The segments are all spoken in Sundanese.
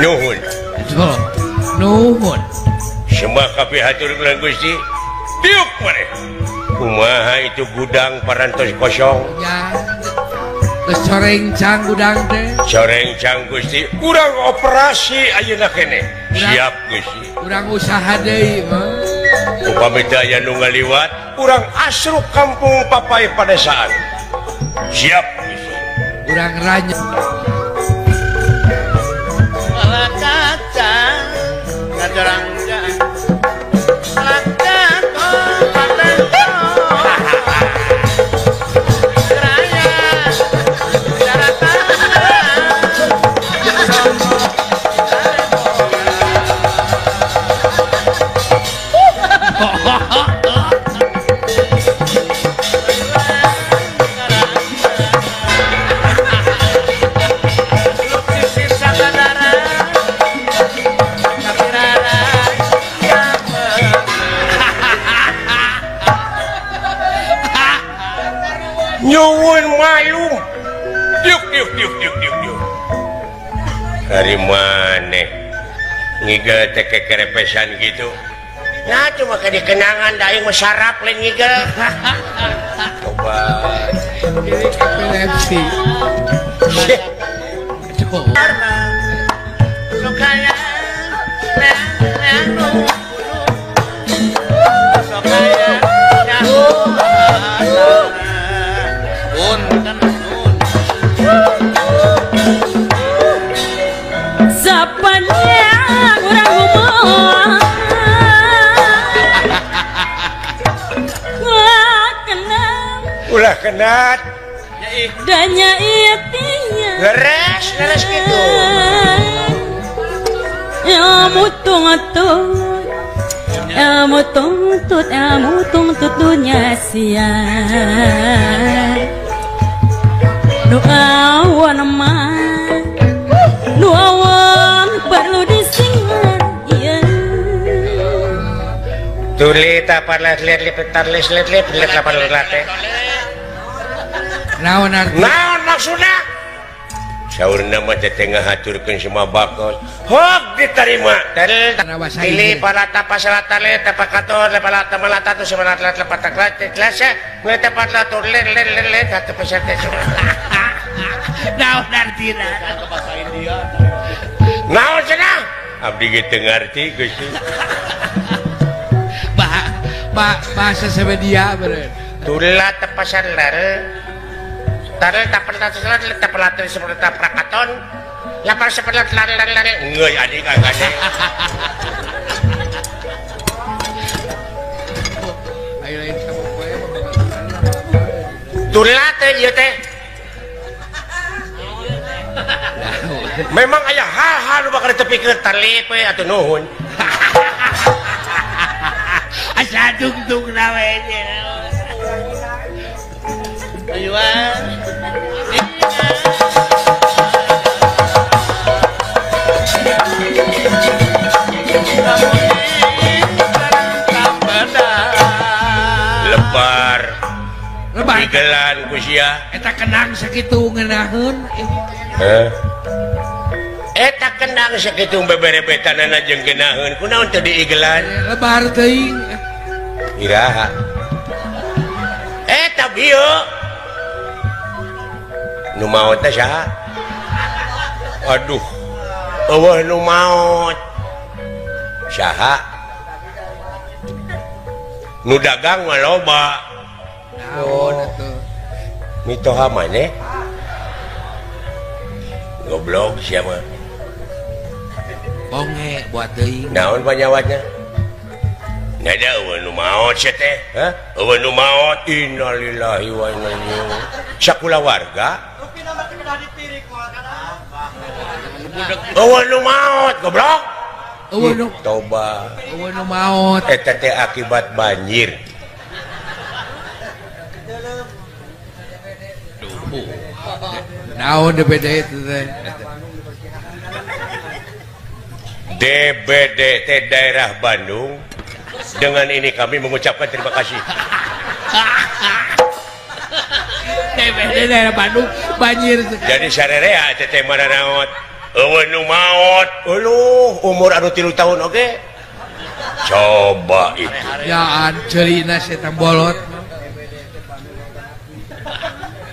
Nuhun. Nuhun. Semua kabeh hatur nuhun Gusti. Diuk maneh. Kumaha itu gudang parantos kosong? Ya. Geus corengcang gudang teh. Corengcang Gusti, urang operasi ayeuna keneh. Siap Gusti. Urang usaha deui mah. Upami teu aya nu ngaliwat, urang asruk kampung papai padesaan. Siap Gusti. Urang ranya. Kaca ngajorang. Nyuwun malum. Diuk diuk diuk diuk diuk diuk. Dari maneh ngigel teh kekerepesan gitu. Nah cuma ke dikenangan da aing mah sarap lain ngigel. Coba. Ini epilepsi. Ulah kenat danya itinya leres leres gitu ilmu tuntut ilmu tuntut ilmu tuntut dunia sia nu awan mah nu awan perlu disingan iya tuli tapar let let petar les let let let lapar let. Naon arti? Naon maksudna? Saurna mah teh ngahaturkeun semua bakos. Hok diterima. Pilih palata pasalata le tapakator le palata malata tu semanat le patak le klase le tapat la tur le le le le satu pesate. Naon artina? Bahasa India. Naon cenah? Abdi ge teu ngarti Gusti. Bahasa Swedia beureun. Tula tepasar lare. Tarel tapar tasalat tapar seperti taprakaton lapar seperti lare lare lare ngeuy adik kagak. Ayo lain sama poe Tula teh ieu teh. Memang aya hal-hal nu bakal ditepikeun tarlip we atuh nuhun. Asa dugdugna we. Ayuan. Lebar. Lebar. Igelan ku sia. Eta kendang sakitu ngeunaheun. Heh. Eta kendang sakitu beberebetanana jeung geunaheun. Kunaon teu diigelan? Lebar teuing. Iraha. Eta bieu. Nu maot teh saha? Aduh. Eueuh nu maot. Saha? Nu dagang mah loba. Naon atuh? Mitoha maneh? Goblok sia mah. Bonge buat teuing. Naon panyawatna? Nada eueuh nu maot sia teh. Hah? Eueuh nu maot. Innalillahi wa inna ilaihi raji'un. Sakulawarga eueuh nu maot goblok. Eueuh nu toba. Eueuh nu maot. Eta teh akibat banjir. Naon DBD itu teh? DBD teh daerah Bandung. Dengan ini kami mengucapkan terima kasih. DBD daerah Bandung banjir. Jadi sarerea teh teh mana naot. Eueuh nu maot. Euluh umur anu 3 tahun oge. Coba itu. Yaan ceurina setan bolot.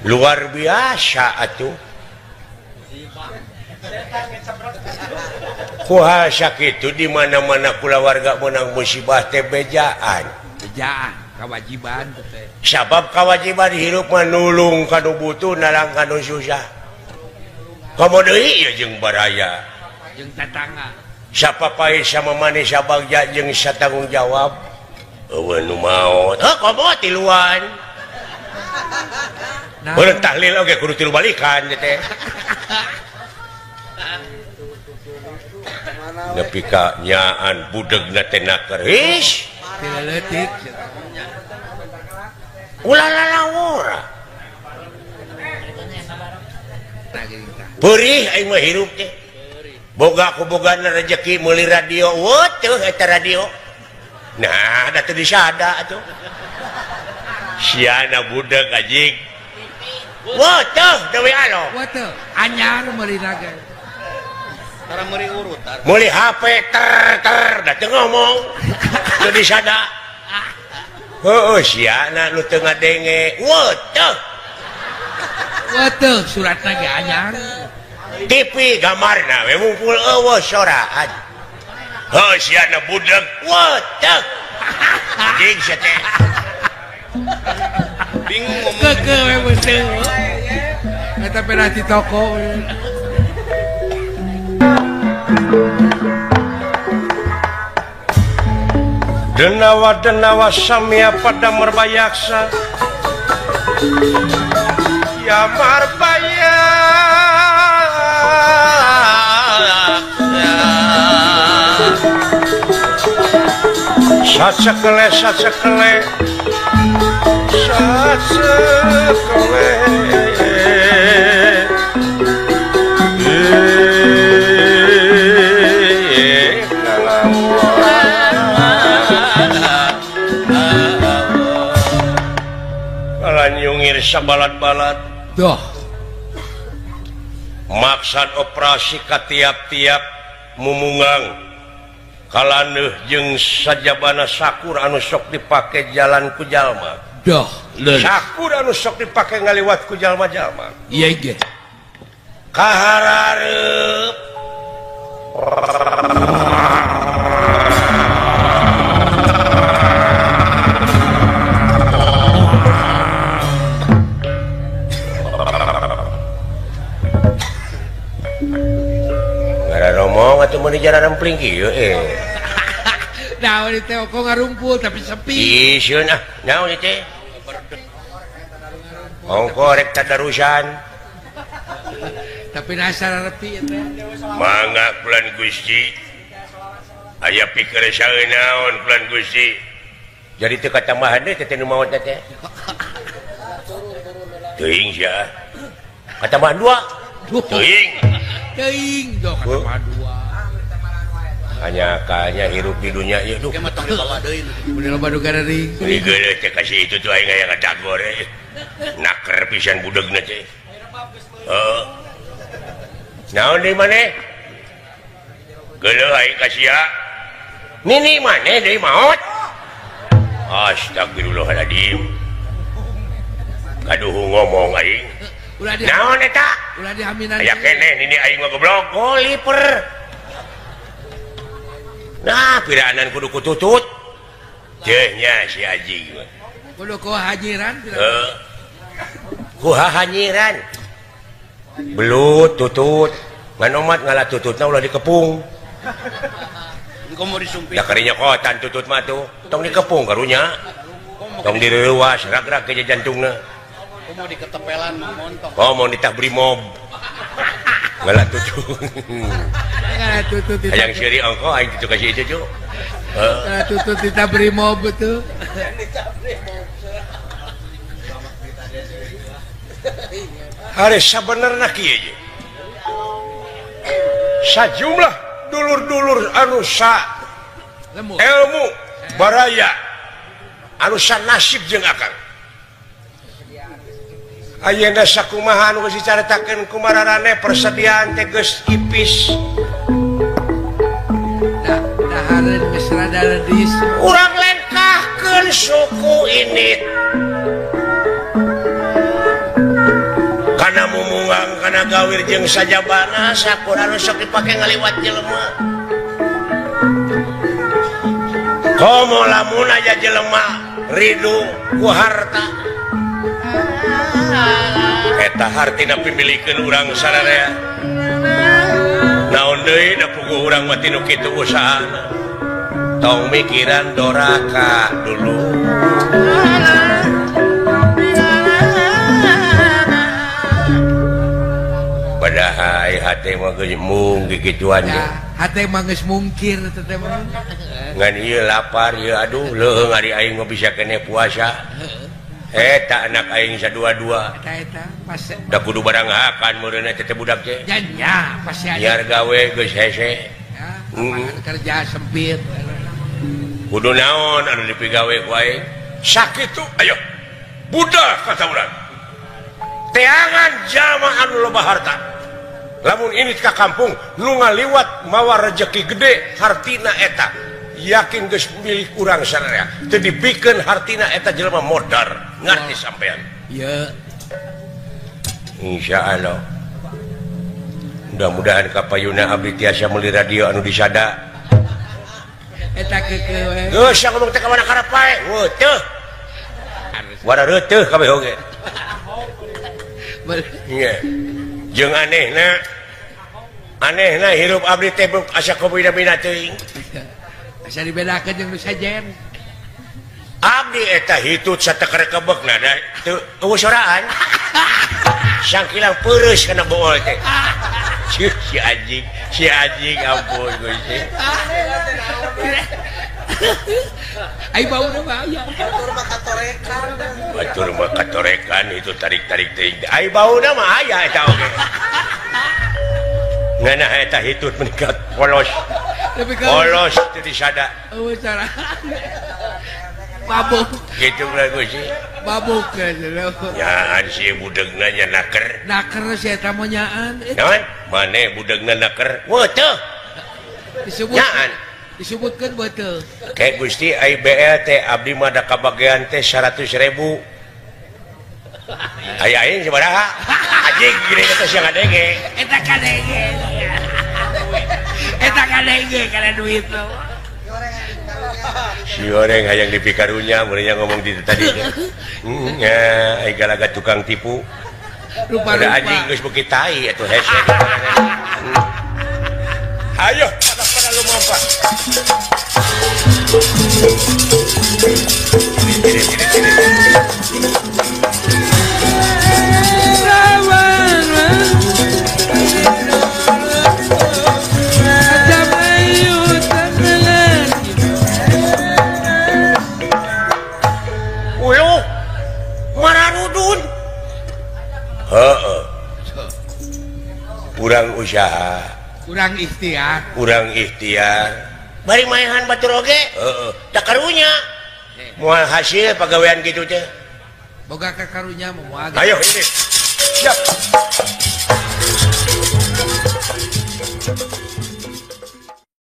Luar biasa atuh. Kuha sakitu di mana-mana kulawarga menang musibah teh bejaan. Bejaan kewajiban teh. Sabab kewajiban hirup mah nulung ka nu butuh nalang ka nu susah. Komo deui ieu jeung baraya. Jeung tatangga. Sapa pae sama maneh sabagja jeung satanggung jawab. Eueuh nu maot. Heuh komo tiluan. Nah. Beureun tahlil oge kudu tilu balikan teh. Nepi ka nyaan budegna teh naker. Hish. Leutik. Ulah lalawora. Perih aing mah hirup teh. Boga ku bogana rejeki meuli radio. Weuh eta radio. Nah, da teu disada atuh. Siana budeg anjing. Weuh deui alo. Weuh anyar meuli ge. Tara meuli urutan. Meuli HP ter ter da teu ngomong. Teu disada. Heueuh siana nu teu ngadenge. Weuh Weuh suratna ge anyar. TV gambarna we ngumpul eueuh soraan. Heuh siana budeg. Weuh anjing sia teh. Bingung ngomong. Keukeuh we beuteung. Eta pernah di toko. Denawa denawa samya pada merbayaksa. Ya marbayaksa. Sacekele sacekele sacekele. Nyungir sabalat-balat. Duh. Maksad operasi ka tiap-tiap mumungang kalaneuh jeung sajabana sakur anu sok dipake jalan ku jalma. Duh, sakur anu sok dipake ngaliwat ku jalma-jalma. Iya ge. Kaharareup. Mun jarang rempling kieu eh. Naon teh kok ngarumpul tapi sepi. Ih, sieun ah. Naon teh? Ongko rek tadarusan. Tapi nasar repi teh. Mangga bulan Gusti. Aya pikir saeun naon bulan Gusti. Jadi teu katambahan deui teh nu maot teh. Teuing sia. Katambahan dua. Teuing. Teuing do katambahan dua. Hanya kayaknya hirup di dunia ieu duh. Udah loba nu garering. Geuleuh teh kasih itu tuh aing aya kadagor eh. Naker pisan budegna teh. Heeh. Naon deui maneh? Geuleuh aing ka sia. Nini maneh deui maot? Astagfirullahaladzim. Kaduhu ngomong aing. Naon eta? Ulah dihaminan. Aya keneh nini aing mah goblok. Oh liper. Nah, piraanan kudu kututut. Teuh nya si Haji mah. Kudu ku hajiran. Heeh. Ku hahanyiran. Belut tutut. Ngan omat ngalah tututna ulah dikepung. Engko mau disumpit. Da karinya kotan tutut mah tuh. Tong dikepung karunya. Tong direuwas rag-rag ke jantungna. Komo diketepelan mah montong. Komo ditabri mob. Ngalah tutut. Ngalah tutut. Hayang seuri ongko aing kitu ka si itu, Cu. Ngalah tutut ditabri mob tuh. Hari sabenerna kieu ye. Sajumlah dulur-dulur anu sa ilmu baraya anu sa nasib jeung akang. Ayeuna sakumaha anu geus dicaritakeun ku mararane persediaan teh geus ipis. Dahareun geus rada redis. Urang lengkahkeun suku ini. Kana mumungang kana gawir jeung sajabana sakur anu sok dipake ngaliwat jelema. Komo lamun aja jelema ridu ku harta. Eta hartina pimilikeun urang sararea. Naon deui da puguh urang mah tinu kitu usahana. Tong mikiran doraka dulu. Padahal hate mah geus mung gigituan ge. Hate mah geus mungkir teh teh mah. Ngan ieu lapar ieu aduh leuheung ari aing mah bisa keneh puasa. Eta anak aing sadua-dua. Eta pas da kudu barang hakan meureunna teh budak teh. Nya nya pasti aya. Biar gawe geus hese. Ya, lapangan kerja sempit. Kudu naon anu dipigawe ku aing? Sakitu ayo. Budak kata urang. Teangan jalma anu loba harta. Lamun ini ka kampung nu ngaliwat mawa rejeki gede hartina eta. Yakin geus milik urang sararea. Teu dipikeun hartina eta jelema modar. Ngarti sampean? Ieu. Insyaallah. Mudah-mudahan kapayuna abdi tiasa meuli radio anu disada. Eta keukeuh we. Geus ngomong teh ka mana karep pae. Heueuh. Wara reutuh kabeh oge. Iya. Jeung anehna. Anehna hirup abdi teh asa kubina-bina teuing. Asa dibedakeun jeung nu sejen. Abdi eta hitut sateker-kebekna da teu eueuh soraan. Sangkilang peureus kana bool teh. Si anjing ampun Gusti. Ai bauna mah aya. Batur mah katorekan. Batur mah katorekan itu tarik-tarik teuing. Ai bauna mah aya eta oge. Ngeunah eta hitut meningkat polos. Polos teu disada. Eueuh cara. Mabuk. Kitu lah Gusti. Mabuk nyaan si budegna nya naker. Naker si eta mah nyaan. Naon? Mane budegna naker? Weuh teu. Disebut. Nyaan. Disebutkeun beuteung. Kayak Gusti ai BL teh abdi mah da kabagean teh 100.000. Aya aing sabaraha? Anjing gini teh sia ngadenge. Eta kadenge. Eta kadenge kana duit lo. Si goreng hayang dipikarunya meureunnya ngomong di tadi teh. Nya ai galaga tukang tipu. Rupa-rupa. Anjing geus beuki tai atuh hese. Ayo pada lumampa. Uluh, mararudun. Heeh. Urang usaha. Kurang ikhtiar. Kurang ikhtiar. Bari maehan batur oge? Heeh. Da karunya. Moal hasil pagawean kitu teh. Boga ka karunya mah moal. Ayo ini. Siap.